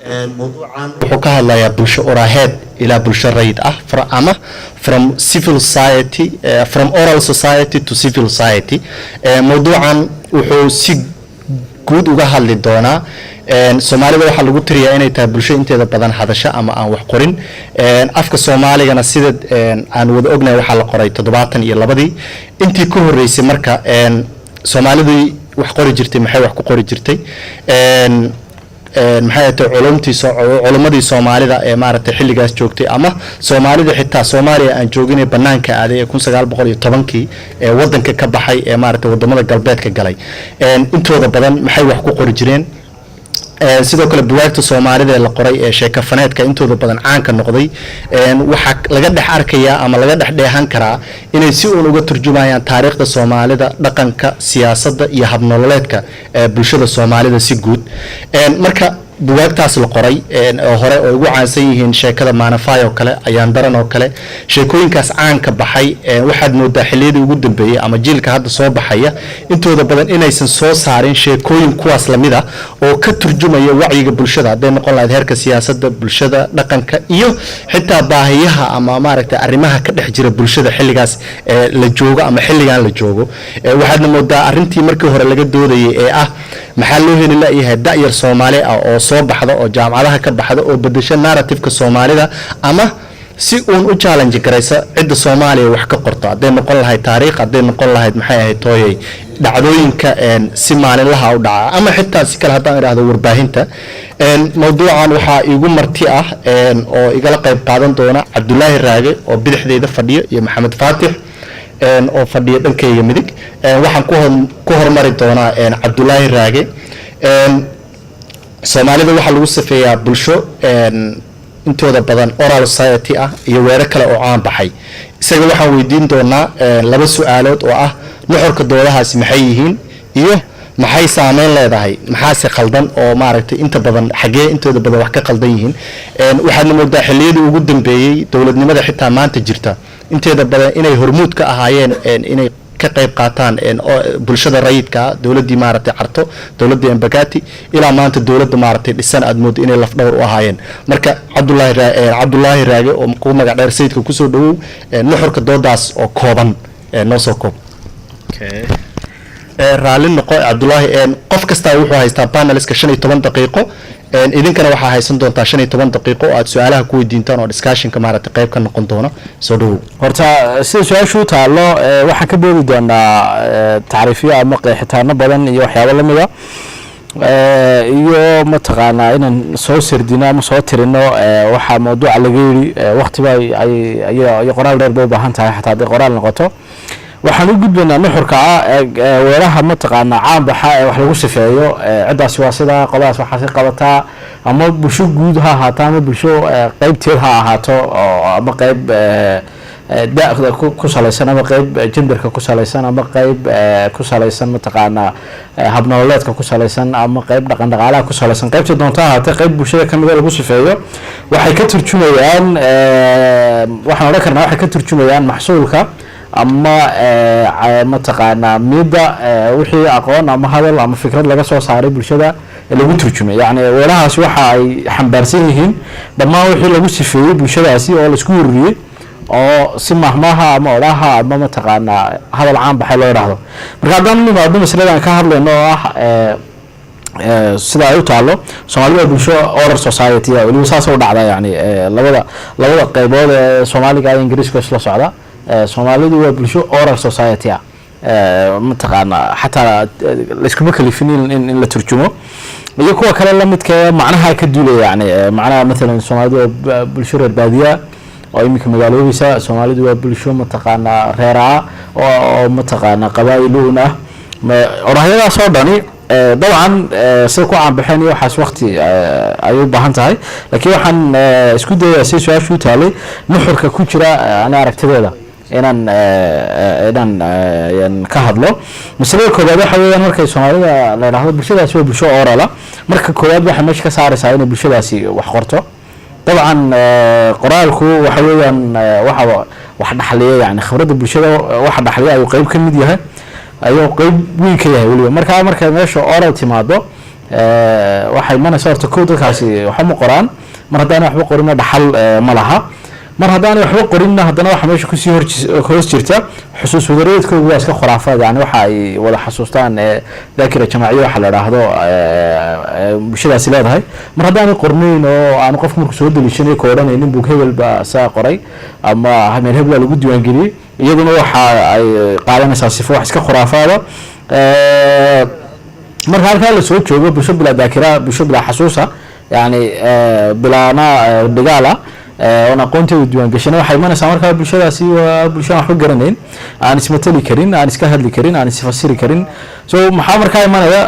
Mawduucan wuxuu ka hadlayaa bulsho oraaheed ilaa bulsho rayid ah, ama from civil society, from oral society to civil society. Mawduucan wuxuu si guud uga hadli doonaa Soomaalida waxaa lagu tiriyaa inay tahay bulsho inteeda badan hadasho ama aan wax qorin. Afka Soomaaligana, sida aan wada ognahay, waxaa la qoray 72-dii. Intii ka horreysay marka, Soomaalidii wax qori jirtay maxay wax ku qori jirtay? Maxay ahayd culumtii, culummadii Soomaalida ee maaragtay xilligaas joogtay, ama Soomaalida xitaa Soomaaliya aan joogin ee banaanka aaday ee 1910-kii ee wadanka ka baxay ee maaragtay wadamada galbeedka galay, intooda badan maxay wax ku qori jireen? Sidoo kale buwaagta Soomaalida ee la qoray ee sheekafaneedka intooda badan caanka noqday, waxaa laga dhex arkayaa ama laga dhex dheehan karaa inay si uun uga turjumayaan taariikhda Soomaalida, dhaqanka, siyaasadda iyo habnololeedka ee bulshada Soomaalida si guud. Marka buwaagtaas la qoray oo hore oo ugu caansan yihiin sheekada Maanafay oo kale, Ayaan Daran oo kale, sheekooyinkaas caanka baxay, waxaad moodaa xilliyadii ugu dambeeyey ama jiilka hadda soo baxaya intooda badan inaysan soo saarin sheekooyin kuwaas lamid ah oo ka turjumaya wacyiga bulshada, hadday noqon lahayd heerka siyaasadda, bulshada, dhaqanka iyo xitaa baahiyaha ama maaragtay arrimaha ka dhex jira bulshada xilligaas la joogo ama xilligan la joogo. Waxaadna moodaa arrintii markii hore laga doodayay ee ah maxaa loo heli layahay da'yar Soomaali ah oo soo baxda oo jaamacadaha ka baxda oo bedesho narrative-ka Soomaalida ama si uun u challenge garaysa cidda Soomaaliya wax ka qorto, hadday noqon lahayd taariikh, hadday noqon lahayd, maxay ahayd tooyey, dhacdooyinka si maalinlaha u dhaca, ama xitaa si kale haddaan idhaahdo warbaahinta. Mawduucan waxaa iigu marti ah oo igala qayb qaadan doona Cabdulaahi Raage oo bidixdeyda fadhiyo iyo Maxamed Faatix oo fadhiya dhankayga midig. Waxaan ku hormari doonaa Cabdulaahi Raage. Soomaalida waxaa lagu safeeyaa bulsho intooda badan oral society ah iyo weero kale oo caan baxay. Isaga waxaan weydiin doonaa laba su-aalood oo ah nuxurka doodahaasi maxay yihiin iyo maxay saameyn leedahay, maxaase khaldan oo maaragtay inta badan xaggee intooda badan wax ka khaldan yihiin. Waxaadna moodaa xilliyadii ugu dambeeyey dowladnimada xitaa maanta jirta inteeda badan inay hormuud ka ahaayeen inay ka qayb qaataan bulshada rayidka ah, dowladdii maaragtay Carto, dowladdii Embagati, ilaa maanta dowladda maaragtay dhisan aad moodo inay lafdhawr u ahaayeen. Marka Cabdulaahi Raage oo ku magac dheer Sayidka, kusoo dhawow. Nuxurka doodaas oo kooban noo soo koob. Raalli noqo, Cabdulaahi. Qof kastaa wuxuu haystaa paneliska 15 daqiiqo. Idinkana waxaa haysan doontaa 15 daqiiqo oo aad su-aalaha ku weydiintaan oo discussionka maaragtay qayb ka noqon doono. Soo dhawow. Horta sida su-aashu u taallo, waxaan ka boodi doonaa tacriifyo ama qeexitaano badan iyo waxyaabo lamida iyo mataqaanaa inaan soo sardino ama soo tirino waxaa mawduuca laga yidhi. Waqti ba ay qoraal dheer ba u baahan tahay, xataa hadday qoraal noqoto. Waxaan u gudbaynaa nuxurka ah weeraha mataqaanaa caan baxa ee wax lagu sifeeyo, ciddaasi waa sidaa, qoladaas waxaasi qabataa, ama bulsho guud ha ahaato ama bulsho qeybteed ha ahaato, oo ama qeyb da-da ku salaysan, ama qeyb genderka ku salaysan, ama qeyb ku salaysan mataqaanaa habnololeedka ku salaysan, ama qeyb dhaqan dhaqaalaha ku salaysan, qeybta doonto ha ahaatee, qeyb bulshada kamid a lagu sifeeyo, waxay ka turjumayaan, waxaan odhan karnaa, waxay ka turjumayaan maxsuulka ama mataqaanaa midda wixii aqoon ama hadal ama fikrad laga soo saaray bulshada lagu turjumay. Yacni weerahaasi waxa ay xambaarsan yihiin dhammaan wixii lagu sifeeyey bulshadaasi oo laisku ururiyey oo si mahmaha ama odhaha ama mataqaanaa hadal caan baxay loo idhaahdo. Marka haddaan nimaadno masaladan ka hadlayno oo ah sida ay u taalo, Soomaalida waa bulsho oral society ah. Weliba saas u dhacda, yani labada qeybood ee Soomaaliga iyo Ingiriiska isla socda. Soomaalidu waa bulsho oral society ah. Mataqaana xataa layskuma kalifin in la turjumo iyo kuwa kale lamidka ee macnaha ka duulaya. Yani macnaha mathalan Soomaalidu waa bulsho reer baadiya oo iminka magaaloobaysa. Soomaalidu waa bulsho mataqaanaa reeraa oo mataqaanaa qabaa'iluun ah. Orahyadaas oo dhani dabcan sida ku caanbaxeen iyo waxaas waqti ayay u baahan tahay, laakiin waxaan isku dayayaa si su-aashu u taalay nuxurka ku jira ani aragtideeda inaan ka hadlo. Masalada koowaad waxa weeyaan, markay Soomaalida la idhaahdo bulshadaasi waa bulsho orala, marka koowaad waxay meesha ka saaraysaa inay bulshadaasi wax qorto. Dabcan qoraalku waxa weeyaan waxa wax dhaxliya, yani khibradda bulshada waxa dhaxliya ayuu qeyb ka mid yahay, ayuu qeyb weyn ka yahay weliba. Marka markay meesha oral timaado, Waxay imanaysa horta kow, dadkaasi waxba ma qoraan. Mar haddaanay waxba qorinna, dhaxal ma laha. Mar haddaanay waxba qorinna, haddana waxa meesha kusii hoos jirta xusuus wadareedkoodu waa iska khuraafaad. Yani waxa ay wada xasuustaan daakira jamaaciya waxa la idhaahdo bulshadaasi leedahay. Mar haddaanay qornayn oo aanu qofku markuu soo daliishanayo ka odhanaynin bug hebel baa saa qoray ama meel hebel lagu diiwaangeliyey, iyaduna waxa ay qaadanaysaa sifo wax iska khuraafaada. Marka halkaa la soo joogo, bulsho bilaa daakira, bulsho bilaa xasuusa, yani bilaana dhigaala oon aqoonteedu diiwaan gashana, waxay imanaysaa markaa bulshadaasi waa bulsho aan waxba garanayn, aan ismateli karin, aan iska hadli karin, aan isfasiri karin. So maxaa markaa imanaya?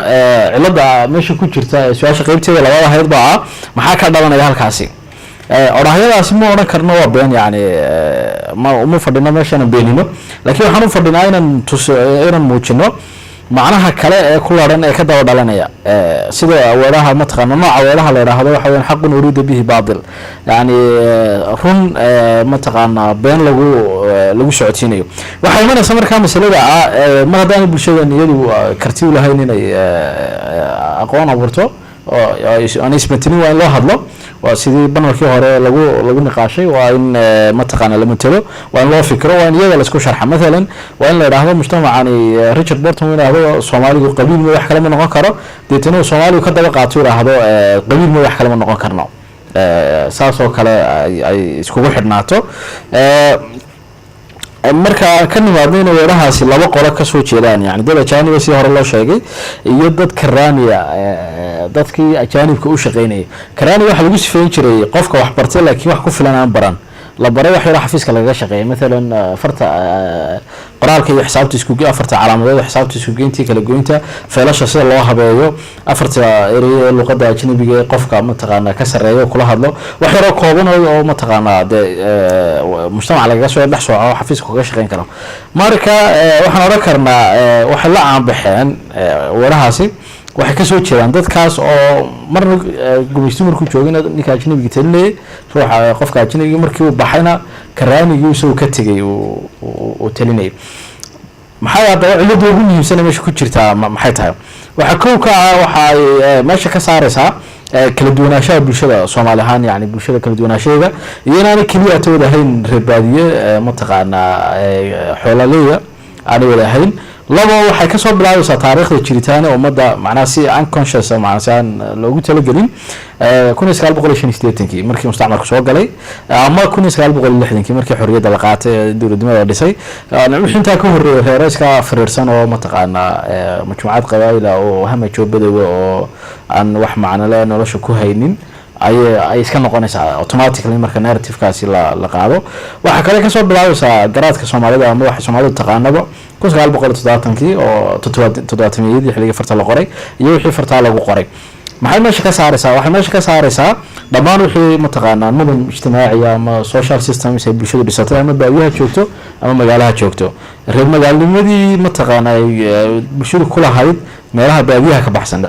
Cilada meesha ku jirta ee su-aasha qeybteeda labaad ahayd baa ah, maxaa ka dhalanaya halkaasi? Odhahyadaasi ma odhan karno waa been. Yani ma uma fadhino meesha inaan beenino, laakiin waxaan u fadhinaa inaan tus inaan muujino macnaha kale ee ku laran ee ka daba dhalanaya. Sida weeraha mataqaana, nooca weeraha la yidhaahdo waxa weyan xaqun uriida bihi baatil, yani run mataqaana been lagu socodsiinayo. Waxaa imanaysa markaa masalada ah, mar haddaanay bulshadan iyadu karti u lahayn inay aqoon abuurto oo aan ismatelin, waa in loo hadlo. Waa sidii panelkii hore lagu niqaashay: waa in mataqaana la matelo, waa in loo fikro, waa in iyaga laisku sharxa. Mathalan, waa in la idhaahdo mujtamacani, Richard Burton uu idhaahdo Soomaaligu qabiil ma wax kale ma noqon karo, deetana uu Soomaaligu ka daba qaato, idhaahdo qabiil ma wax kale ma noqon karno. Saas oo kale ay iskugu xidhnaato. Marka ka nimaadno inay weerahaasi laba qolo kasoo jeedaan, yani dad ajaaniba sidii hore loo sheegay iyo dad karaaniya, dadkii ajaanibka u shaqeynayay. Karaaniga waxaa lagu sifeyn jiray qofka wax bartay laakiin wax ku filan aan baran, la baray wax yaro xafiiska lagaga shaqeeya, mathalan farta qoraalka iyo xisaabta isku, afarta calaamadood xisaabta isku geyntii, kala goynta, feelasha sida loo habeeyo, afarta erey ee luqadda ajnabiga ee qofka mataqaana ka sarreeya kula hadlo, wax yaroo kooban oo mataqaana dee mujtamaca lagaga soo dhex sooco oo xafiiska kaga shaqeyn karo. Marka waxaan odhan karnaa waxay la caanbaxeen weerahaasi, waxay kasoo jeedaan dadkaas oo marna gumaystu markuu joogayna ninka ajnabiga talinayay ruuxa qofka ajnabiga, markii uu baxayna karaanigii isagoo ka tegay uu talinayay. Maxay haddaba cilladda ugu muhiimsan ee meesha ku jirtaa maxay tahay? Waxaa kow ka ah, waxa ay meesha ka saareysaa kala duwanaanshaha bulshada Soomaali ahaan, yani bulshada kala duwanaanshaheeda iyo inaanay keliya ta wada ahayn reer baadiye, mataqaanaa xoolaleya aanay wada ahayn. Labo, waxay kasoo bilaabaysaa taariikhda jiritaane ummadda, macnaha si unconscious, macnaa si aan loogu talagelin, 1985-kii markii mustacmarku soo galay ama 1960-kii markii xorriyadda la qaatay ee dowladnimada la dhisay. Wixii intaa ka horreeyay reero iska firiirsan oo mataqaanaa majmuucad qabaa'ila oo hamajo badowa oo aan wax macnole nolosha ku haynin ayay ay iska noqonaysaa automatically marka narrativekaasi la qaado. Waxaa kale kasoo bilaabaysaa garaadka Soomaalida ama waxa Soomaalidu taqaanaba 1970-kii oo toddobaatamiyadii, xilligii farta la qoray iyo wixii fartaa lagu qoray. Maxay meesha ka saareysaa? Waxay meesha ka saareysaa dhammaan wixii mataqaanaa nudum ijtimaaciya ama social systems ay bulshadu dhisatay, ama baadiyaha joogto ama magaalaha joogto. Reer magaalnimadii mataqaana ay bulshadu ku lahayd meelaha baadiyaha ka baxsan,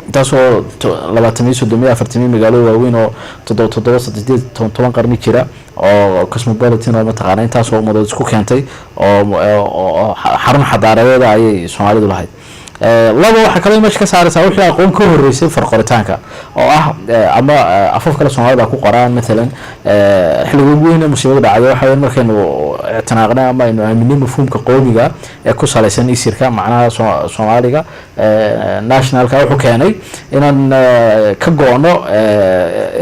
intaasoo 20, 30, 40 magaalo waaweyn oo toddoba toddoba, 8, 10, 10 qarni jira oo cosmopolitan oo mataqaana intaasoo ummadood isku keentay oo xarun xadaaradeeda ayay Soomaalidu lahayd. Laba, waxaa kaloo meesha ka saaraysaa wixii aqoon ka horreysay farqoritaanka oo ah ama afaf kale Soomaalida ku qoraan. Mathalan, xilliga ugu weyn ee musiibada dhacday waxa weyn markaynu ictinaaqnay ama aynu aaminay mafhuumka qowmiga ee ku salaysan isirka, macnaha Soomaaliga nationalka, wuxuu keenay inaan ka go-no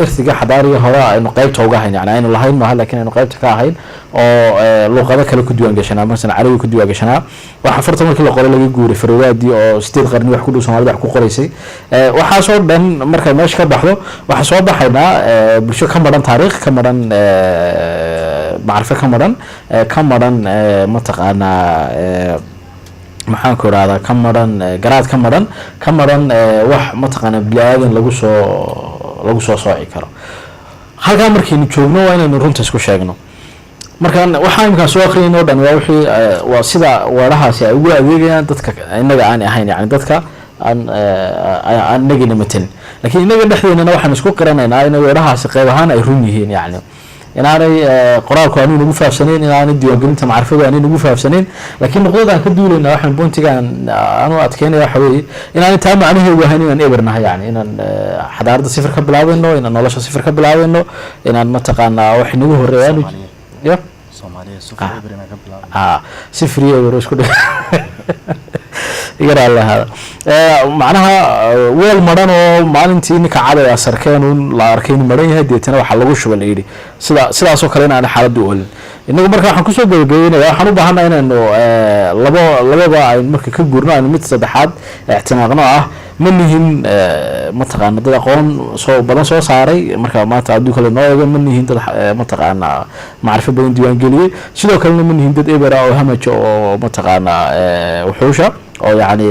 irtiga xadaariga hore aynu qeybta uga ahayn, yani aynu lahayn maaha, lakin aynu qeybta ka ahayn oo luqado kale ku diiwaan gashanaa, masalan Carabi ku diiwaan gashanaa. Waxaa farta markii la qoray laga guuray farwaadii oo 8 qarni wax ku dhow Soomaalida wax ku qoraysay. Waxaasoo dhan markay meesha ka baxdo, waxaa soo baxaynaa bulsho ka madhan taariikh, ka madhan macrifo, ka madhan mataqaanaa, maxaan ku irahdaa, ka madhan garaad, ka madhan wax mataqaanaa bini aadan lagu soo sooci karo. Halkaa markaynu joogno, waa inaynu runta isku sheegno. Markaan waxaa imkaan soo akriyayn oo dhan waa wixii waa sida weerahaasi ay ugu adeegayaan dadka inaga aan ahayn, yani dadka aan inagina matelin, lakin inaga dhexdeennana waxaan isku qiranaynaa in weerahaasi qeyb ahaan ay run yihiin, yani. Inaanay qoraalku aanay nagu faafsanayn, inaanay diiwaangelinta macrifadu aanay nagu faafsanayn. Laakiin nuqdadaan ka duulayna, waxaan point-igaan aanu adkeynaya waxa weeye inaanay taa macnaheedu ahayn inaan eber nahay, yani inaan xadaaradda sifir ka bilaabayno, inaan nolosha sifir ka bilaabayno, inaan mataqaanaa wax inagu horeeyaan ya sifir iyo eber isku dhig iga raalli ahaada. Macnaha weel maran oo maalintii ninka caday asarkeen un la arkay inuu maran yahay, deetana waxaa lagu shuba la yidhi sida sidaasoo kale in aan xaaladdu oolin. Inagu marka waxaan kusoo gabagabeynaya, waxaan u baahanaa inaynu labo lababa aynu marka ka guurno, aynu mid saddexaad ictinaaqno. Ah, ma nihin mataqaana dad aqoon soo badan soo saaray. Marka maanta adduunka lanoo eego, ma nihin dad mataqaana macrifo badan diiwaangeliyey. Sidoo kalena ma nihin dad ebera oo hamaja oo mataqaana wuxuusha oo yacni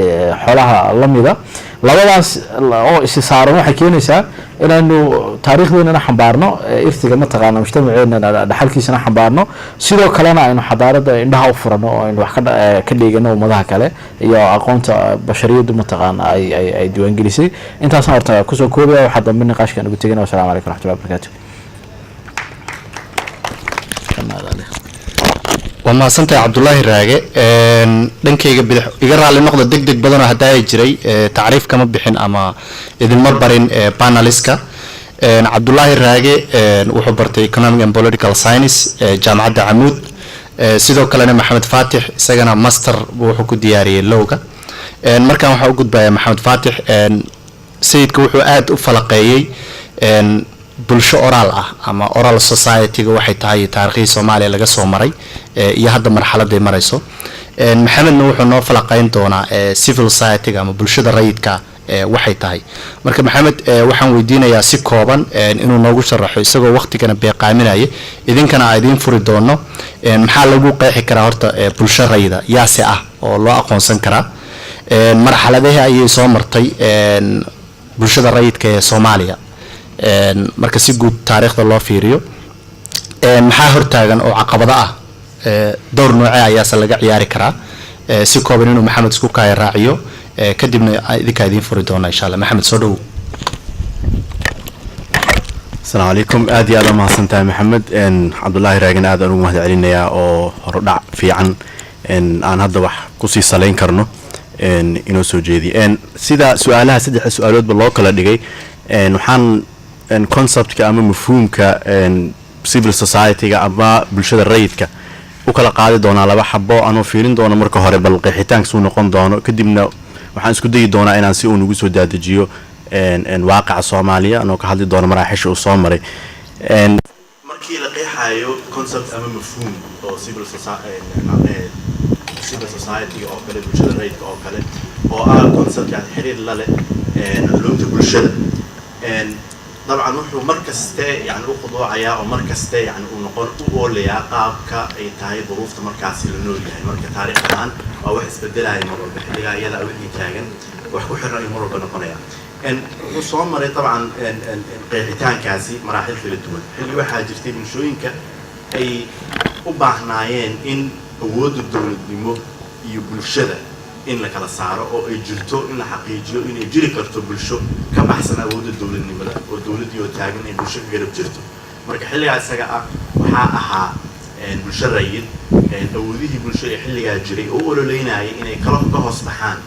xoolaha lamida. Labadaas oo isi saaran waxay keenaysaa inaynu taariikhdeenana xambaarno, irtiga mataqaana mujtamaceena dhaxalkiisana xambaarno, sidoo kalena aynu xadaaradda indhaha u furano oo aynu wax ka dheegano ummadaha kale iyo aqoonta bashariyaddu mataqaana ay diiwaangelisay. Intaasna horta kusoo koobaya. Waxaa dambe niqaashkaan ugu tegina. Wasalamu calaykum raxmatullahi wabarakatu. Waa mahadsantahay, Cabdulaahi Raage. Dhankayga bidix, iga raalli noqda, deg deg badanoo haddaaya jiray, tacriif kama bixin ama idinma barin paneliska. Cabdulaahi Raage wuxuu bartay economic and political science Jaamacadda Camuud. Sidoo kalena Maxamed Faatix isagana master buu wuxuu ku diyaariyey law-ga. Markaan waxaa u gudbayaa Maxamed Faatix. Sayidka wuxuu aada u falaqeeyey bulsho oral ah ama oral society-ga waxay tahay, taarikhihii Soomaaliya laga soo maray iyo hadda marxaladay marayso. Maxamedna wuxuu noo falaqeyn doonaa civil society-ga ama bulshada rayidka waxay tahay. Marka Maxamed waxaan weydiinayaa si kooban inuu noogu sharaxo, isagoo waqtigana beeqaaminaya, idinkana aa idiin furi doono. Maxaa lagu qeexi karaa horta bulsho rayida, yaase ah oo loo aqoonsan karaa? Marxaladihii ayay soo martay bulshada rayidka ee Soomaaliya marka si guud taariikhda loo fiiriyo? Maxaa hortaagan oo caqabado ah? Dowr noocee ayaase laga ciyaari karaa? Si kooban inuu Maxamed isku kaaya raaciyo, kadibna idinkaa idiin furi doona insha Allah. Maxamed, soo dhowow. Asalaamu calaykum. Aad iyo aad aa mahadsan tahay, Maxamed. Cabdullaahi Raagin aad aan ugu mahad celinayaa oo horudhac fiican aan hadda wax kusii salayn karno inoo soo jeediy. Sida su-aalaha saddexda su-aaloodba loo kala dhigay, waxaan conceptka ama mafhuumka civil society-ga ama bulshada rayidka u kala qaadi doonaa laba xabo, anoo fiirin doono marka hore bal qeexitaanka suu noqon doono. Kadibna waxaan isku dayi doonaa inaan si uu nagu soo daadajiyo waaqaca Soomaaliya, anoo ka hadli doono maraaxisha uu soo maray. Markii la qeexayo concept ama mafhuum oo civil society oo kale, bulshada rayidka oo kale, oo ah concept yani xiriir la leh culumta bulshada, dabcan wuxuu mar kaste yani u khuduucayaa oo mar kaste yani uu noqon u oolayaa qaabka ay tahay duruufta markaasi la nool yahay. Marka taariikh ahaan waa wax isbedelaya mar walba, xilligaa iyada wixii taagan wax ku xiran ayuu mar walba noqonaya. Wuxuu soo maray dabcan qeexitaankaasi maraaxil kala duwan. Xilli waxaa jirtay bulshooyinka ay u baahnaayeen in awoodda dowladnimo iyo bulshada in la kala saaro, oo ay jirto in la xaqiijiyo inay jiri karto bulsho ka baxsan awoodda dowladnimada, oo dowladdii oo taagan ay bulsho ka garab jirto. Marka xilligaa isaga ah waxaa ahaa bulsho rayid awoodihii bulsho ee xilligaa jiray oo u ololeynayay inay kala ka hoos baxaan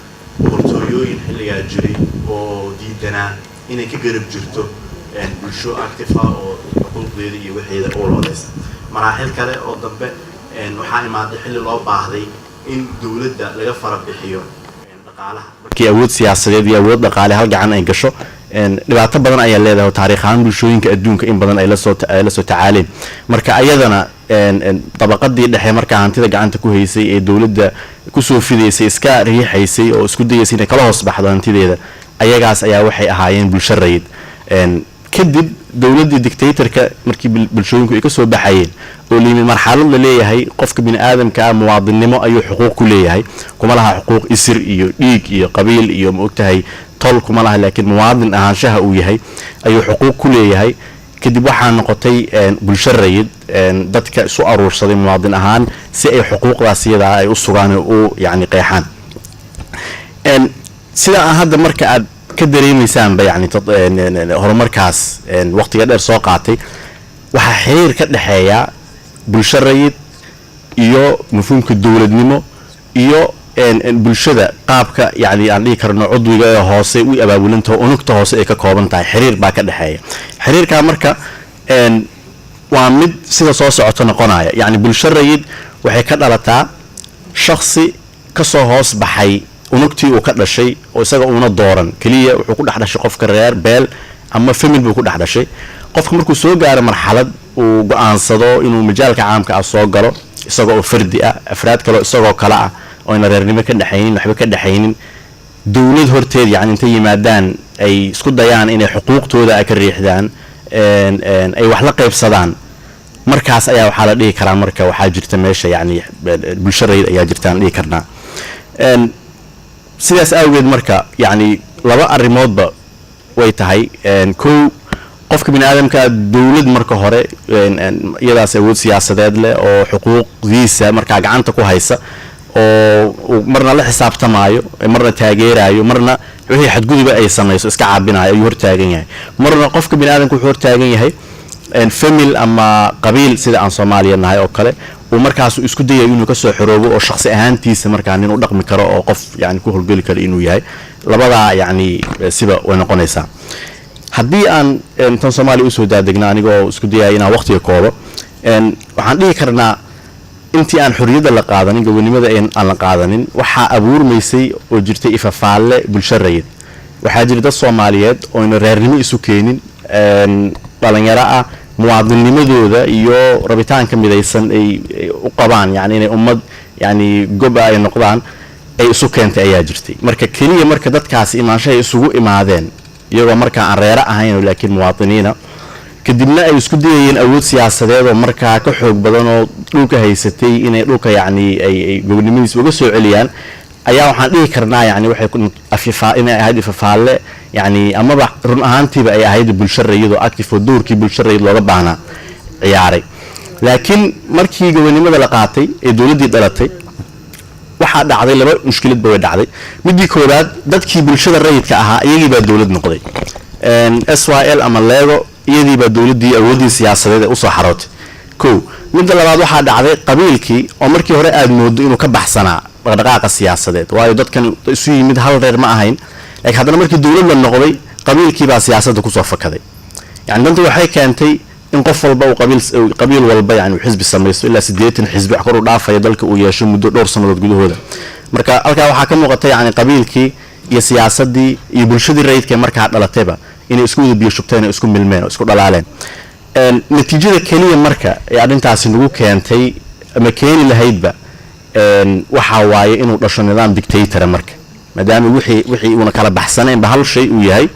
boqortooyooyin xilligaa jiray oo diidanaa inay ka garab jirto bulsho active ah oo xuquuqdeeda iyo waxeeda u ololeysa. Maraaxil kale oo dambe waxaa imaaday xilli loo baahday in dowladda laga fara bixiyo dhaqaalaha. Markii awood siyaasadeed iyo awood dhaqaale hal gacan ay gasho, dhibaato badan ayaa leedahay oo taariikh ahaan bulshooyinka adduunka in badan ay la soo tacaaleen. Marka ayadana dabaqadii dhexe markaa hantida gacanta ku haysay ee dowladda kusoo fidaysay, iska riixaysay oo isku dayaysay inay kala hoos baxdo hantideeda, ayagaas ayaa waxay ahaayeen bulsho rayid. Kadib dowladdii dictatorka markii bulshooyinku ay kasoo baxayeen oo la yimid marxalad la leeyahay qofka bini aadamka ah muwaadinnimo ayuu xuquuq ku leeyahay, kuma laha xuquuq isir iyo dhiig iyo qabiil iyo ma ogtahay tol kuma laha, laakiin muwaadin ahaanshaha uu yahay ayuu xuquuq ku leeyahay. Kadib waxaa noqotay bulsho rayid dadka isu aruursaday muwaadin ahaan si ay xuquuqdaas iyadaa ay u sugaan oo u yacni qeexaan. Sida aan hadda marka aad ka dareemaysaanba yani horumarkaas waqtiga dheer soo qaatay. Waxaa xiriir ka dhexeeya bulsho rayid iyo mafhuumka dowladnimo iyo bulshada qaabka, yani, aan dhihi karno cudwiga ee hoose u abaabulantaho, unugta hoose ay ka kooban tahay. Xiriir baa ka dhexeeya. Xiriirkaa marka waa mid sida soo socoto noqonaya. Yani bulsho rayid waxay ka dhalataa shaksi ka soo hoos baxay unugtii uu ka dhashay, oo isaga uuna dooran. Keliya wuxuu ku dhex dhashay qofka reer, beel ama family buu ku dhex dhashay. Qofka markuu soo gaaro marxalad uu go-aansado inuu majaalka caamka ah soo galo, isagoo oo fardi ah, afraad kaleo isagoo kale ah oo ayna reernimo ka dhexaynin, waxba ka dhexaynin, dowlad horteed, yani, intay yimaadaan ay isku dayaan inay xuquuqtooda ay ka riixdaan, ay wax la qaybsadaan, markaas ayaa waxaa la dhihi karaa marka waxaa jirta meesha, yani, bulsho rayid ayaa jirtaan dhihi karnaa. Sidaas awgeed marka, yani, laba arrimoodba way tahay. Kow, qofka bini aadamka dowlad marka hore iyadaas awood siyaasadeed leh oo xuquuqdiisa markaa gacanta ku haysa, oo uu marna la xisaabtamaayo, marna taageerayo, marna wixii xadguduba ay samayso iska caabinayo, ayuu hortaagan yahay. Marna qofka bini aadamka wuxuu hortaagan yahay family ama qabiil, sida aan Soomaaliya nahay oo kale, uu markaas isku dayayo inuu kasoo xoroobo oo shakhsi ahaantiisa markaa nin u dhaqmi karo oo qof, yani, ku howlgeli karo inuu yahay. Labadaa, yani, siba way noqonaysaa. Haddii aan tan Soomaaliya usoo daadegna, anigoo isku dayaya inaan waqtiga koobo, waxaan dhihi karnaa intii aan xorriyadda la qaadanin, gobonimada aan la qaadanin, waxaa abuurmaysay oo jirtay ifafaalle bulsho rayid. Waxaa jira dad Soomaaliyeed ooyna reernimo isu keenin, dhalinyaro ah, muwaadinnimadooda iyo rabitaanka midaysan ay u qabaan, yani, inay ummad, yani, goba ay noqdaan ay isu keentay ayaa jirtay. Marka keliya marka dadkaasi imaanshahay isugu imaadeen, iyagoo markaa aan reero ahayn laakiin muwaadiniina, kadibna ay isku dayayeen awood siyaasadeed oo markaa ka xoog badan oo dhulka haysatay inay dhulka, yacni, ay gobonimadiisa uga soo celiyaan, ayaa waxaan dhihi karnaa, yani, waxay ku inay ahayd ifafaalle, yani, amaba run ahaantiiba ay ahayd bulsho rayid oo active oo doorkii bulsho rayid looga baahnaa ciyaaray. Laakiin markii gobonimada la qaatay ee dowladdii dhalatay, waxaa dhacday laba mushkiladba way dhacday. Midii koowaad, dadkii bulshada rayidka ahaa iyagii baa dowlad noqday. SYL ama Leego iyadii baa dowladdii awooddii siyaasadeed ee usoo xarootay, kow. Midda labaad, waxaa dhacday qabiilkii oo markii hore aad moodo inuu ka baxsanaa dhaqdhaqaaqa siyaasadeed, waayo dadkan isu yimid hal reer ma ahayn, laakiin haddana markii dowlad la noqday, qabiilkii baa siyaasadda kusoo fakaday. Yani danta waxay keentay in qof walba uu qabiil walba, yani, uu xisbi samaysto, ilaa 80 xisbi wax kor u dhaafaya dalka uu yeesho muddo dhowr sannadood gudahooda. Marka halkaa waxaa ka muuqata, yani, qabiilkii iyo siyaasaddii iyo bulshadii rayidka ee markaa dhalatayba inay isku wada biyo shubteen oo isku milmeen oo isku dhalaaleen. Natiijada keliya marka ee arrintaasi nagu keentay ama keeni lahaydba waxaa waaye inuu dhasho nidaam dictator. Marka maadaama wixii uuna kala baxsanaynba hal shay uu yahay,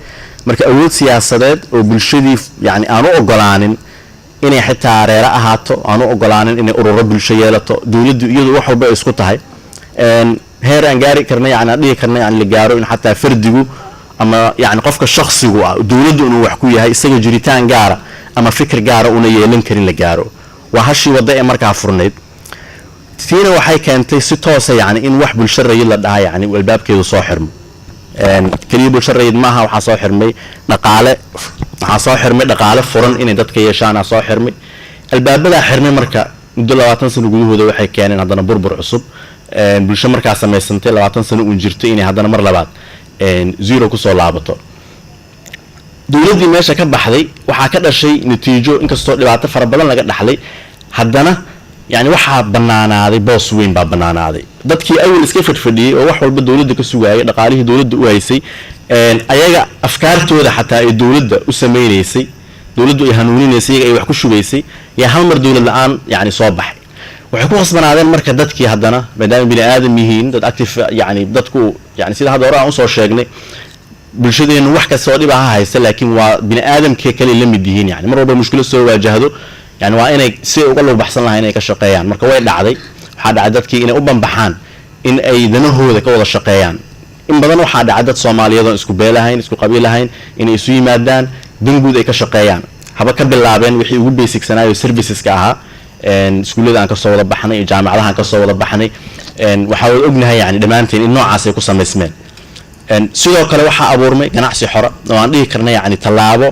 marka awood siyaasadeed oo bulshadii, yani, aan u ogolaanin inay xitaa reero ahaato, aan u ogolaanin inay ururo bulsho yeelato, dowladdu iyadu wax walba ay isku tahay, heer aan gaari karna, yani, aan dhihi karna, yani, la gaaro in xataa fardigu ama, yani, qofka shakhsigu ah dowladdu inuu wax ku yahay, isaga jiritaan gaara ama fikir gaara una yeelan karin la gaaro, waa hashii wadda ee markaa furnayd. Tiina waxay keentay si toosa, yani, in wax bulsho rayid la dhaha, yani, uu albaabkeedu soo xirmo. Keliya bulsho rayid maaha, waxaa soo xirmay dhaqaale, waxaa soo xirmay dhaqaale furan inay dadka yeeshaana soo xirmay. Albaabadaa xirmay marka muddo 20 sano gudahooda waxay keeneen haddana burbur cusub. Bulsho markaa samaysantay 20 sano uun jirto inay haddana mar labaad zero kusoo laabato. Dowladdii meesha ka baxday, waxaa ka dhashay natiijo. Inkastoo dhibaato fara badan laga dhaxlay, haddana, yani, waxaa banaanaaday boos weyn baa banaanaaday. Dadkii awal iska fadhfadhiyey oo wax walba dowladda ka sugaayay, dhaqaalihii dowladda u haysay, ayaga afkaartooda xataa ay dowladda u sameynaysay, dowladdu ay hanuuninaysay, iyaga ay wax ku shubaysay, yaa hal mar dowlad la-aan, yani, soo baxay. Waxay ku khasbanaadeen marka dadkii haddana, maadaama bini aadam yihiin, dad active, yani, dadku, yani, sida hadda hore aan usoo sheegnay, bulshadeenu wax kasta oo dhiba ha haysta, laakiin waa bini aadamkee kale la mid yihiin. Yani mar walba mushkilo soo waajahdo, yani, waa inay si uga lug baxsan lahaa inay ka shaqeeyaan. Marka way dhacday, waxaa dhacay dadkii inay u banbaxaan in ay danahooda ka wada shaqeeyaan. In badan waxaa dhacay dad Soomaaliyeed oon isku beelahayn, isku qabiilahayn, inay isu yimaadaan, dan guud ay ka shaqeeyaan. Haba ka bilaabeen wixii ugu basicsanaayo serviceska ahaa, iskuullada aan kasoo wada baxnay iyo jaamacadaha aan kasoo wada baxnay. Waxaa wada ognahay, yani, dhammaanteen in noocaas ay ku samaysmeen. Sidoo kale waxaa abuurmay ganacsi xora oo aan dhihi karna, yani, tallaabo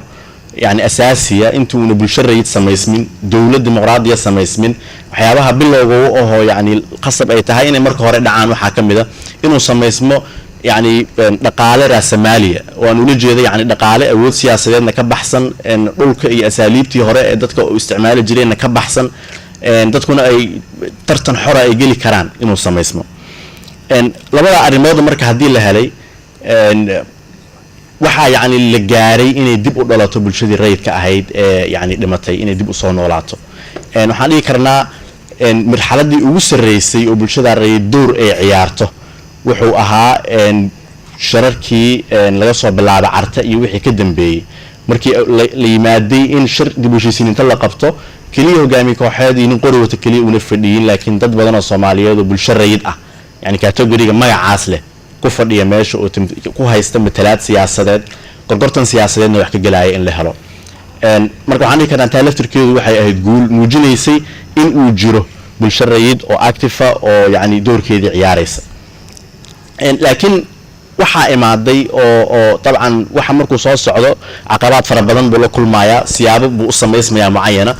Yani asaasiya intuuna bulsho rayid samaysmin, dowlad dimuqraadiya samaysmin, waxyaabaha bilowga u ahoo yani qasab ay tahay inay marka hore dhacaan waxaa ka mid a inuu samaysmo yani dhaqaale raasamaaliya, oo aan ula jeeda yani dhaqaale awood siyaasadeedna ka baxsan, dhulka iyo asaaliibtii hore ee dadka u isticmaali jireenna ka baxsan, dadkuna ay tartan xora ay geli karaan inuu samaysmo. Labada arrimood marka haddii la helay, waxaa yacni la gaaray inay dib u dhalato bulshadii rayidka ahayd ee yacni dhimatay, inay dib usoo noolaato. Waxaan dhihi karnaa marxaladii ugu sarreysay oo bulshada rayid door ay ciyaarto wuxuu ahaa shirarkii laga soo bilaabo Carta iyo wixii ka dambeeyey, markii la yimaaday in shir dib u heshiisiin inta la qabto, keliya hogaamiye kooxeed iyo nin qori wata keliya una fadhiyin, laakiin dad badan oo Soomaaliyeed oo bulsho rayid ah, yani category-ga magacaas leh ku fadhiya meesha oo ku haysta matalaad siyaasadeed, gorgortan siyaasadeedna wax ka gelaya in la helo. Marka waxaan dhihi karnaa taa laftirkeedu waxay ahayd guul muujinaysay in uu jiro bulsho rayid oo active ah oo yacni doorkeedii ciyaaraysa. Laakiin waxaa imaaday oo dabcan waxa markuu soo socdo caqabaad fara badan buu la kulmayaa, siyaabo buu u samaysmayaa mucayana.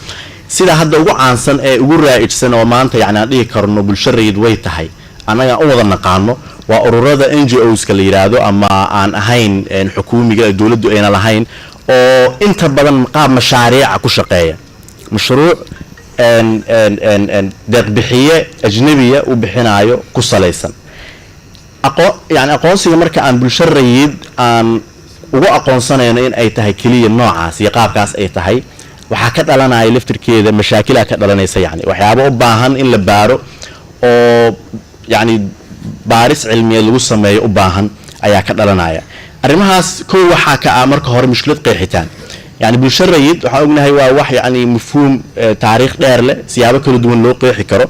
Sida hadda ugu caansan ee ugu raa'ijsan oo maanta yani aan dhihi karno bulsho rayid way tahay, annaga u wada naqaano, waa ururada NGOs-ka la yidhaahdo ama aan ahayn xukuumiga ee dowladdu ayna lahayn, oo inta badan qaab mashaariica ku shaqeeya, mashruuc deeqbixiye ajnabiya u bixinaayo ku salaysan. Yani aqoonsiga marka aan bulsho rayid aan ugu aqoonsanayno in ay tahay keliya noocaas iyo qaabkaas ay tahay, waxaa ka dhalanaya laftirkeeda mashaakilaa ka dhalanaysa, yani waxyaabo u baahan in la baaro oo yani baaris cilmiyeed lagu sameeyo u baahan ayaa ka dhalanaya arrimahaas. Kow waxaa ka ah marka hore mushkilad qeexitaan. Yani bulsho rayid waxaan ognahay waa wax yani mafhuum taariikh dheer leh, siyaabo kala duwan loo qeexi karo,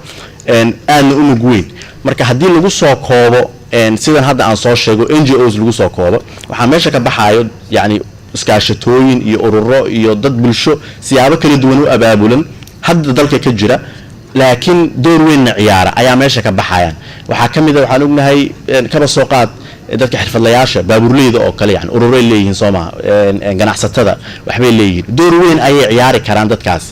aadna u mug weyn. Marka haddii lagu soo koobo sidan hadda aan soo sheego, NGOs lagu soo koobo, waxaa meesha ka baxaayo yani iskaashatooyin iyo ururo iyo dad bulsho siyaabo kala duwan u abaabulan hadda dalka ka jira, laakiin door weynna ciyaara ayaa meesha ka baxayaan. Waxaa ka mid a, waxaan ognahay, kaba soo qaad dadka xirfadlayaasha baabuurleyda oo kale, yani ururay leeyihiin, soo maha? Ganacsatada waxbay leeyihiin, door weyn ayay ciyaari karaan dadkaas,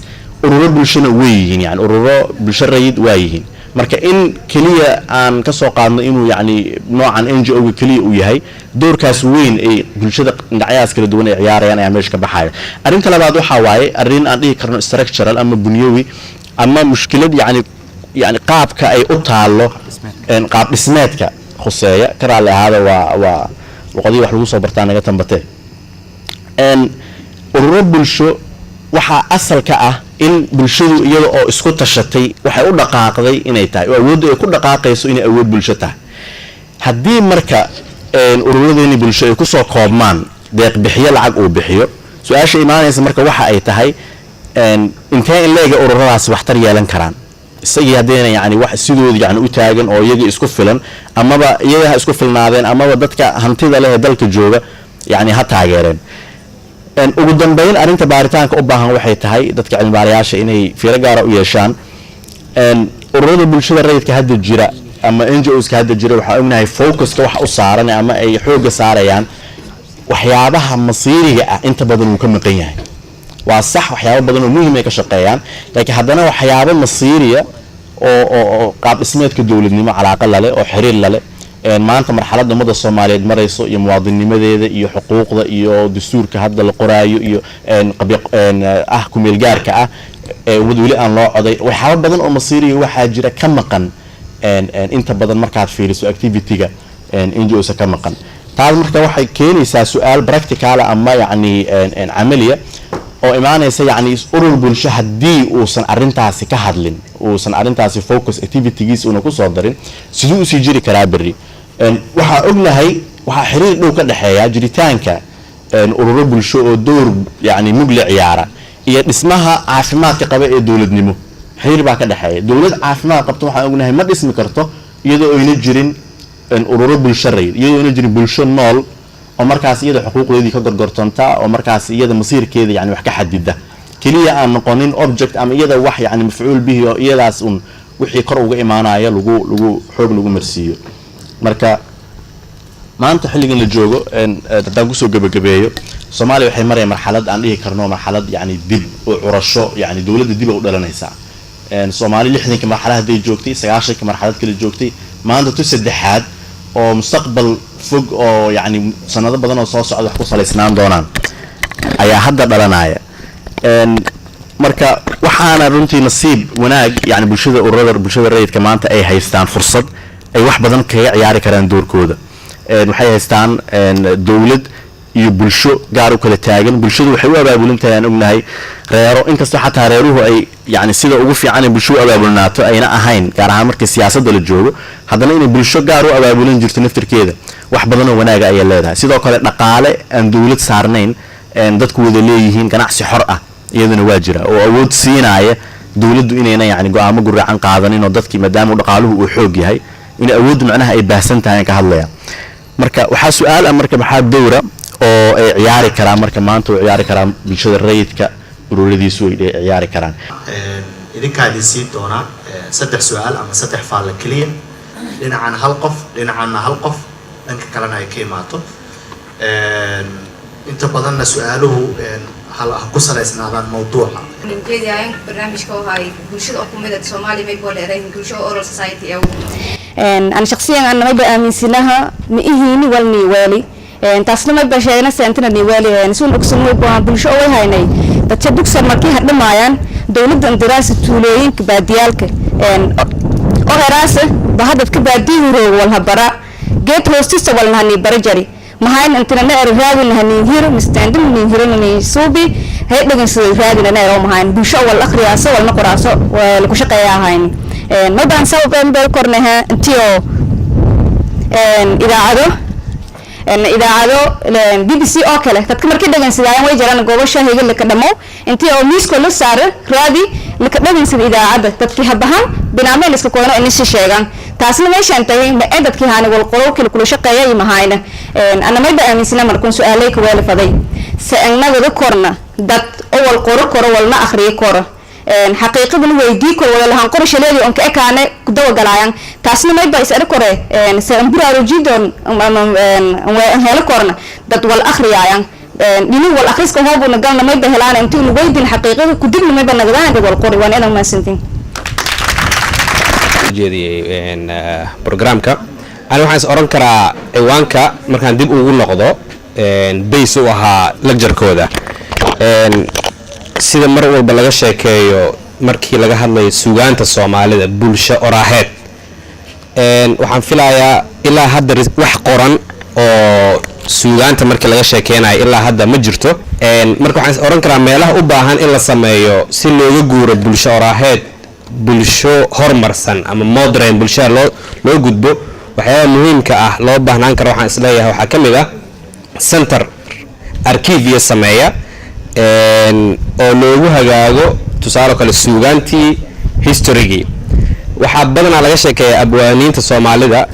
ururo bulshona way yihiin, yani ururo bulsho rayid waa yihiin. Marka in keliya aan ka soo qaadno inuu yani noocan NGO-ga keliya uu yahay, doorkaas weyn ay bulshada dhinacyahaas kala duwan ay ciyaarayaan ayaa meesha ka baxaya. Arrinta labaad waxaa waaye arrin aan dhihi karno structural ama bunyawi ama mushkilad yani qaabka ay u taallo, qaab dhismeedka khuseeya. Ka raalli ahaada, waa luqadihii wax lagu soo bartaa naga tambatee. Ururo bulsho waxaa asalka ah in bulshadu iyada oo isku tashatay waxay u dhaqaaqday inay tahay, oo awoodda ay ku dhaqaaqayso inay awood bulsho tahay. Haddii marka ururadeeni bulsho ay kusoo koobmaan deeq bixiyo lacag uu bixiyo, su-aasha imaanaysa marka waxa ay tahay intee in leega ururadaasi waxtar yeelan karaan isagii haddayna yani wax sidooda yani u taagan oo iyaga isku filan, amaba iyaga ha isku filnaadeen, amaba dadka hantida leh ee dalka jooga yani ha taageereen. Ugu dambeyn, arrinta baaritaanka u baahan waxay tahay dadka cilmibaarayaasha inay fiiro gaara u yeeshaan. Ururada bulshada rayidka hadda jira ama NGOs-ka hadda jira, waxaa ognahay focus-ka waxa u saaran ama ay xoogga saarayaan waxyaabaha masiiriga ah inta badan uu ka maqan yahay. Waa sax, waxyaabo badan oo muhiim ay ka shaqeeyaan, laakiin haddana waxyaabo masiiriya oo qaab dhismeedka dowladnimo calaaqa lale oo xiriir lale maanta marxaladda ummadda Soomaaliyeed marayso iyo muwaadinimadeeda iyo xuquuqda iyo dastuurka hadda la qoraayo iyo ah kumeelgaarka ah ee ummad weli aan loo coday, waxyaabo badan oo masiiriya waxaa jira ka maqan inta badan markaad fiiriso activity-ga NGOs ka maqan. Taas marka waxay keenaysaa su-aal practical ama yacni camaliya oo imaanaysa, yacni urur bulsho haddii uusan arrintaasi ka hadlin, uusan arrintaasi focus activity-giis una kusoo darin, siduu usii jiri karaa berri? Waxaa ognahay waxaa xiriir dhow ka dhexeeya jiritaanka ururo bulsho oo door yacni mugli ciyaara iyo dhismaha caafimaadka qaba ee dowladnimo. Xiriir baa ka dhexeeya. Dowlad caafimaad qabto waxaan ognahay ma dhismi karto iyadoo ayna jirin ururo bulsho rayid, iyadoo ayna jirin bulsho nool oo markaas iyada xuquuqdeedii ka gorgortanta, oo markaas iyada masiirkeeda yani wax ka xadida, keliya aan noqonin object ama iyada wax yani mafcuul bihi oo iyadaas un wixii kor uga imaanaya lagu xoog lagu marsiiyo. Marka maanta xilligan la joogo, haddaan kusoo gebagabeeyo, Soomaaliya waxay maraya marxalad aan dhihi karno marxalad yani dib u curasho, yani dowladda dib u dhalanaysaa. Soomaali 60-ka marxalad hadday joogtay, 90-ka marxalad kale joogtay, maanta tu saddexaad oo mustaqbal fog oo yani sanado badan oo soo socda wax ku salaysnaan doonaan ayaa hadda dhalanaya. Marka waxaana runtii nasiib wanaag yani bulshada, ururada bulshada rayidka maanta ay haystaan fursad ay wax badan kaga ciyaari karaan doorkooda. Waxay haystaan dowlad iyo bulsho gaar u kala taagan. Bulshadu waxay u abaabulan tahay, aan ognahay, reero, inkastoo xataa reeruhu ay yani sida ugu fiican in bulsho u abaabulnaato ayna ahayn, gaar ahaan markii siyaasadda la joogo, haddana inay bulsho gaar u abaabulan jirto naftirkeeda wax badan oo wanaaga ayay leedahay. Sidoo kale dhaqaale aan dowlad saarnayn, dadku wada leeyihiin, ganacsi xor ah iyaduna waa jira oo awood siinaya dowladdu inayna yani go'aamo guracan qaadanin, oo dadkii maadaama dhaqaaluhu uu xoog yahay in awooddu macnaha ay baahsan tahay aan ka hadlaya. Marka waxaa su-aal ah, marka maxaa dowra oo ay ciyaari karaan, marka maanta uu ciyaari karaa bulshada rayidka, ururadiisu ay ciyaari karaan? Idinkaa idin siin doonaa saddex su-aal ama saddex faalla keliya, dhinacana hal qof, dhinacana hal qof, dhanka kalena ay ka imaato. Inta badanna su-aaluhu ha ku salaysnaadaan mawduuca. Jeediyahan barnaamijka oo hay bulshada oo kumid ah Soomaaliya may boo dheereen bulsho oral society ee An shakhsiyan ana mayba aaminsanaha ma ihiini walni weeli, taasna mayba sheegna seentina ni weeli sun ogsan way baa bulsho oo way haynay dadka dugsan markii hadhamaayaan dowladda diraasa tuulooyinka baadiyaalka oo heraasa bahadadka baadiyuhu roog walhabara geed hoostisa walnahani barajari mahayn intina na er raadina hanin hiro mistandin nin hiro nin suubi hay dhagan sida raadina na ero mahayn bulsho wal akhriyaaso walna qoraaso wal ku shaqeeya ahayn. Maybaan sabab en beel kornaha intiyo idaacado BBC oo kale dadka markii dhagansadaayan way jiraan goobo shaahiga laka dhamo intii oo miisko la saaro raadi laka dhagansada idaacadda, dadkii habahan binaameel iska koyno inisi sheegaan. Taasna meeshaan tagay ma ee dadkii haani wal qorow kale kula shaqeeya iyo mahayna. Ana mayba aaminsana markuun su-aalay ka weelifaday se annagada korna dad oo wal qoro koro walna akhriyo koro, xaqiiqadan weydii kor wala lahan qorashaleedi on ka ekaane ku dawa galaayaan. Taasna mayba is ari kore se an buraarujidon helo korna dad wal akhriyaayan dhinin wal akhriska hoobuna galna mayba helaan intii unu weydin xaqiiqada kudibna mayba nagadaan dad wal qori. Waan inaan mahadsantiin. Jeediyey programka, ani waxaan is oran karaa ciwaanka markaan dib ugu noqdo base u ahaa lecturekooda, sida mar walba laga sheekeeyo markii laga hadlayo suugaanta Soomaalida, bulsho oraaheed. Waxaan filayaa ilaa hadda wax qoran oo suugaanta markii laga sheekeynayo ilaa hadda ma jirto. Marka waxaan is oran karaa meelaha u baahan in la sameeyo si looga guuro bulsho oraaheed bulsho horumarsan ama modern bulshada loo gudbo, waxyaabaha muhiimka ah loo baahnaan karo waxaan isleeyahay waxaa ka mid ah center archivia sameeya oo loogu hagaago, tusaale kale, suugaantii historygii. Waxaa badanaa laga sheekeeyaa abwaaniinta Soomaalida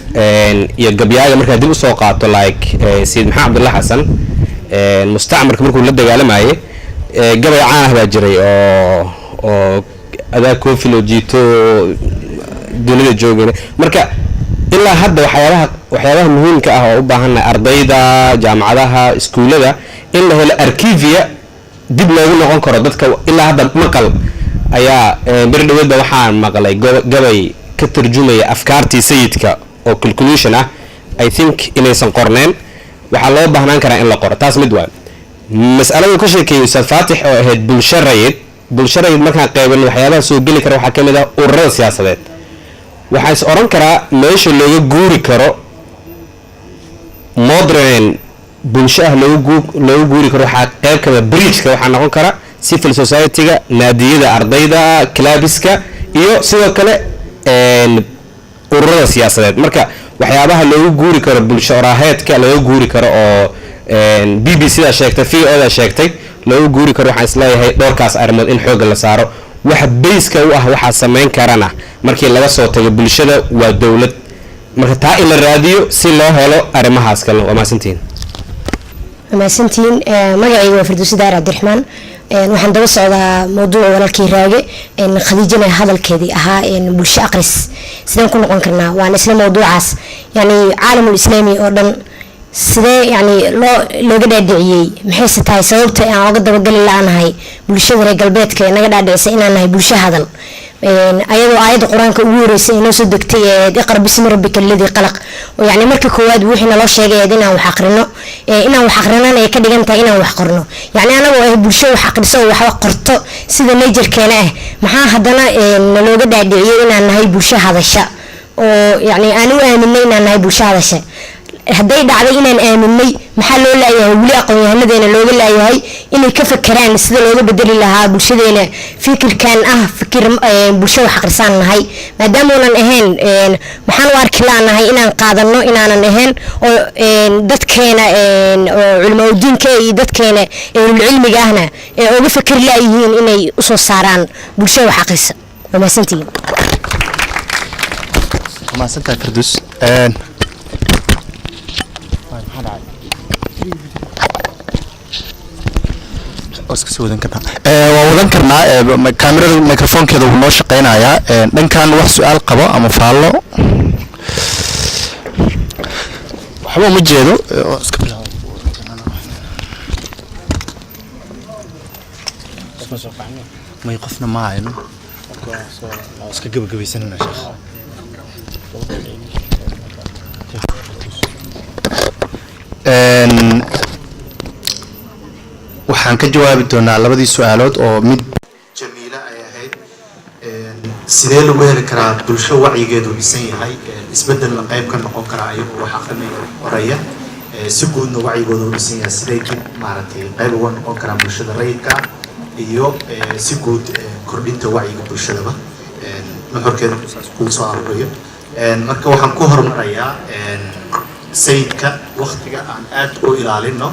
iyo gabyaaga markaa dib usoo qaato, like Sayid Maxamed Cabdulla Xasan, mustacmarka markuu la dagaalamayay, gabay caan ah baa jiray oo adaa koofi loo jiito dunida joogana. Marka ilaa hadda waxyaabaha muhiimka ah oo u baahannahay ardayda jaamacadaha, iskuullada, in la helo archivia dib loogu noqon karo. Dadka ilaa hadda maqal ayaa beri dhaweedba waxaan maqlay gabay ka turjumaya afkaartii sayidka oo conclusion ah. I think inaysan qorneen, waxaa loo baahnaan karaa in la qoro. Taas mid waa mas'aladu ka sheekeeyay Ustaad Faatix oo ahayd bulsho rayid. Bulsho rayid markaan qaybin, waxyaabaha soo geli kara waxaa ka mid ah ururada siyaasadeed. Waxaa is oran karaa meesha looga guuri karo modern bulsho ah looga guuri karo waxaa qayb kamida bridgeka waxaa noqon kara civil society-ga, naadiyada ardayda, clubska iyo sidoo kale ururada siyaasadeed. Marka waxyaabaha looga guuri karo bulsho oraaheedka looga guuri karo oo BBC da sheegtay, VO da sheegtay, looga guuri karo, waxaan isleeyahay dhowrkaas arrimood in xoogga la saaro. Waxa baseka u ah waxaa samayn karana markii laga soo tago bulshada waa dowlad. Marka taa in la raadiyo si loo helo arrimahaas kale. Waa mahadsantihiin. Mahadsantihiin. Magacayga waa Firdowsi Daar Cabdiraxmaan. Waxaan daba socdaa mawduuca walaalkii Raage, Khadiijana hadalkeedii ahaa bulsho aqris sideen ku noqon karnaa. Waana isla mawduucaas, yani caalamul islaami oo dhan. Sidee yani looga dhaadhiciyey? Maxayse tahay sababta aan oga dabagali la-aanahay bulshada reer galbeedka ee naga dhaadhicisay inaan nahay bulsho hadal, ayadoo aayadda Qur-aanka ugu horeysay ee noo soo degtay ee "اقرأ باسم ربك الذي خلق", oo yani marka koowaad wixii naloo sheegay inaan wax aqrino, inaan wax aqrinana ay ka dhigan tahay inaan wax qorno? Yani anagoo ah bulsho wax aqriso oo waxba qorto sida nature-keena ah, maxaa haddana nalooga dhaadhiciyey inaan nahay bulsho hadasha, oo yani aan u aaminay inaan nahay bulsho hadasha? Hadday dhacday inaan aaminay, maxaa loo laayahay weli aqoon-yahanadeena looga laayahay inay ka fakeraan sida looga bedeli lahaa bulshadeena fikirkan ah, fikir bulsho wax aqrisaan nahay? Maadaama uunan ahayn, maxaan u arki laanahay inaan qaadano inaanan ahayn, oo dadkeena oo culimaa udiinka iyo dadkeena ehlulcilmiga ahna ee uga fakeri laayihiin inay usoo saaraan bulsho wax aqrisa? Waa mahadsantihiin. Mahadsantahay, Firdus. Waa iska soo wadan karnaa. Waa wadan karnaa. Kaamirada microfoonkeeda wuu noo shaqeynayaa. Dhankan wax su-aal qabo ama faallo waxba uma jeedo. Waa iska bilaabo. May, qofna ma hayno, iska gabagabaysanana, sheekh. Waxaan ka jawaabi doonaa labadii su-aalood oo mid Jamiila ay ahayd: sidee lagu heli karaa bulsho wacyigeedu dhisan yahay, isbeddelna qayb ka noqon karaa, ayagoo wax aqrinaya, qoraya, si guudna wacyigooda u dhisan yahay? Sidee dib maaragtay qayb uga noqon karaa bulshada rayidka iyo si guud kordhinta wacyiga bulshadaba? Nuxurkeeda saas kugu soo aruurayo. Marka waxaan ku horumarayaa sayidka. Waktiga aan aad u ilaalino,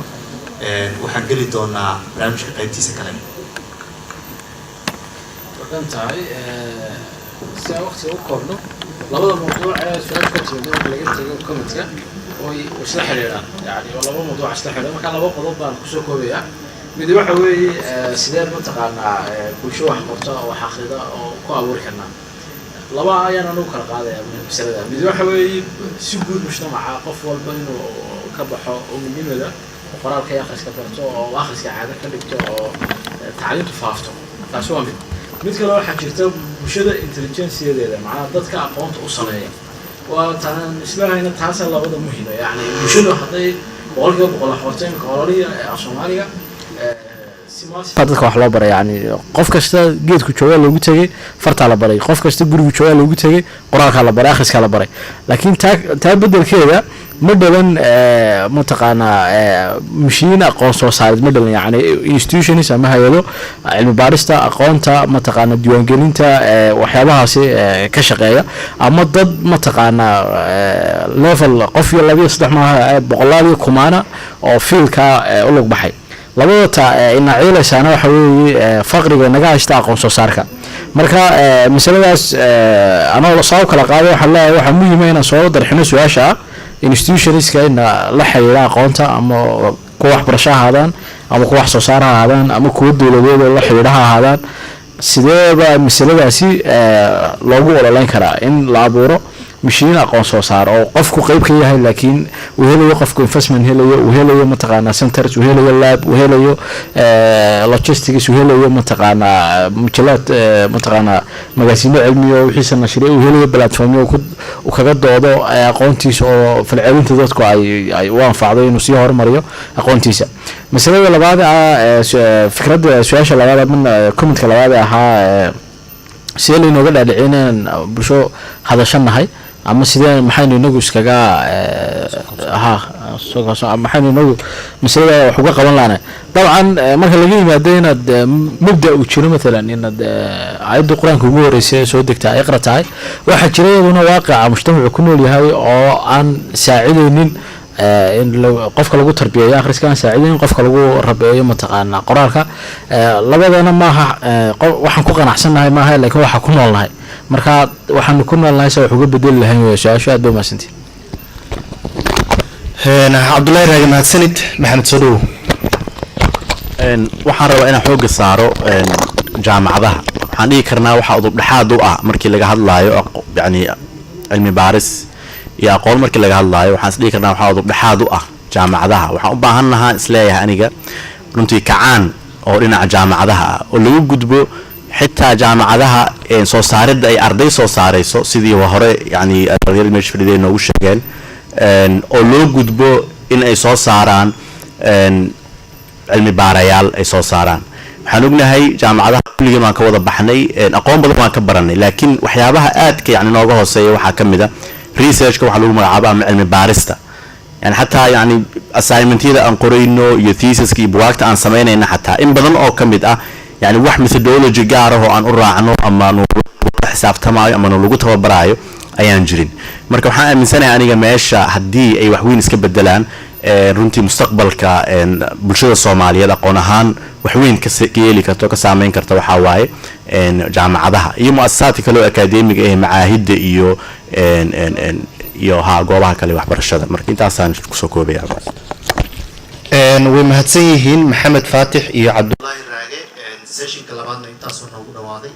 waxaan geli doonaa barnaamijka qaybtiisa kale. Wadan tahay si aan waqtiga u koobno, labada mawduuc ee su-aasha ka timid marka laga tago commentka oy isla xiriiraan, yani oo laba mawduuc isla xiriira, marka laba qodob baan kusoo koobayaa. Mid waxa weeye, sidee mataqaanaa bulsho wax qorta oo wax akhrida oo ku abuuri karnaa? Laba ayaan anigu kala qaadaya masalada. Mid waxa weeye si guud mujtamaca qof walba inuu ka baxo uminimada oo qoraalka iyo akhriska barto oo akhriska caado ka dhigto oo tacliintu faafto. Taasi waa mid. Mid kale waxaa jirta bulshada intelligenceyadeeda, macnaha dadka aqoonta u sameeya. Waa taan islahayna taasa labada muhima. Yani bulshadu hadday 100% wax qorto, imika ololiya af Soomaaliga si dadka wax loo baray, yani qof kasta geedku joogaa loogu tegay, fartaa la baray, qof kasta gurigu joogaa loogu tegay, qoraalkaa la baray, akhriskaa la baray. Laakiin taa bedelkeeda ma dhalan mataqaanaa mashiin aqoon soo saarid, ma dhalan yani institutions ama hay-ado cilmi baarista aqoonta, mataqaana diiwaangelinta, waxyaabahaasi ka shaqeeya, ama dad mataqaanaa level qof iyo laba iyo saddex maaha, boqolaal iyo kumaana oo field-ka u lug baxay. Labada taa ina ciilaysaana waxa weeye faqriga naga haysta aqoon soo saarka. Marka masaladaas anoo soo kala qaaday, waxaan leeyahay waxaa muhiima inaan soo darxino su-aasha ah institutionska ina la xiriira aqoonta, ama kuwa waxbarasho ha ahaadaan, ama kuwa wax soo saar ha ahaadaan, ama kuwa dowladeed oo la xiriira ha ahaadaan. Sideeba masaladaasi loogu ololeyn karaa in la abuuro mashiin aqoon soo saar oo qofku qeyb ka yahay, laakiin uu helayo qofku investment helayo, uu helayo mataqaanaa centers, uu helayo lab, uu helayo logistics, uu helayo mataqaanaa mujalaad, mataqaanaa magaasiino cilmiyo wixiisa nashriya, uu helayo platformyo uu kaga doodo aqoontiisa oo falcelinta dadku ay u anfacdo inuu sii horumariyo aqoontiisa? Masalada labaad ah, fikradda su-aasha labaad ama commentka labaad ahaa, sidee laynooga dhaadhicin inaan bulsho hadasho nahay, ama sidee maxaynu inagu iskaga ha maxaynu inagu masalada wax uga qaban lahanay? Dabcan marka laga yimaado inaad mabda uu jiro, mathalan inaad aayadda Qur-aanka ugu horreysay ee soo degta ay iqra tahay, waxaa jira iyaduna waaqica mujtamacu ku nool yahay oo aan saacideynin in qofka lagu tarbiyeeyo akhriska, aan saacideynin qofka lagu rabeeyo mataqaanaa qoraalka. Labadana maaha waxaan ku qanacsannahay maaha, laakiin waxaa ku noolnahay. Marka waxaanu ku noolnahay se wax uga bedeli lahayn wey su-aashu. Aad ba umahadsantihi. Cabdullaahi Raage, mahadsanid. Maxamed, soo dhowow. Waxaan rabaa inaan xoogga saaro jaamacadaha. Waxaan dhihi karnaa waxaa udub dhexaad u ah markii laga hadlaayo yani cilmi baaris iyo aqoon markii laga hadlaayo, waxaan is dhihi karnaa waxaa udub dhexaad u ah Jaamacadaha waxaan u baahan lahaa, isleeyahay aniga runtii, kacaan oo dhinaca jaamacadaha ah oo lagu gudbo xitaa jaamacadaha soo saaridda ay arday soo saarayso, sidii hore yani dhalinyarada meesha fadhiday noogu sheegeen, oo loo gudbo in ay soo saaraan cilmi baarayaal ay soo saaraan. Waxaan ognahay jaamacadaha kulligeen waan ka wada baxnay, aqoon badan waan ka baranay, laakiin waxyaabaha aadka yani nooga hooseeya waxaa ka mid a researchka waxa lagu magacaabo ama cilmi baarista. Yani xataa yani assignmentyada aan qorayno iyo thesiska iyo buwaagta aan samaynayna, xataa in badan oo ka mid ah yani wax methodology gaar ah oo aan u raacno ama nu xisaabtamaayo ama nu lagu tababaraayo ayaan jirin. Marka waxaan aaminsanahay aniga meesha haddii ay wax weyn iska bedelaan, runtii mustaqbalka bulshada Soomaaliyeed aqoon ahaan wax weyn ka yeeli karto, ka saameyn karta, waxaa waaye jaamacadaha iyo muasasaadka kale oo akadeemiga ee macaahidda iyo een, een, een, iyo ha goobaha kale waxbarashada. Marka intaasaan kusoo koobaya. Way mahadsan yihiin Maxamed Faatix iyo Cabdu Raage. Sessionka labaadna intaasoo noogu dhawaaday.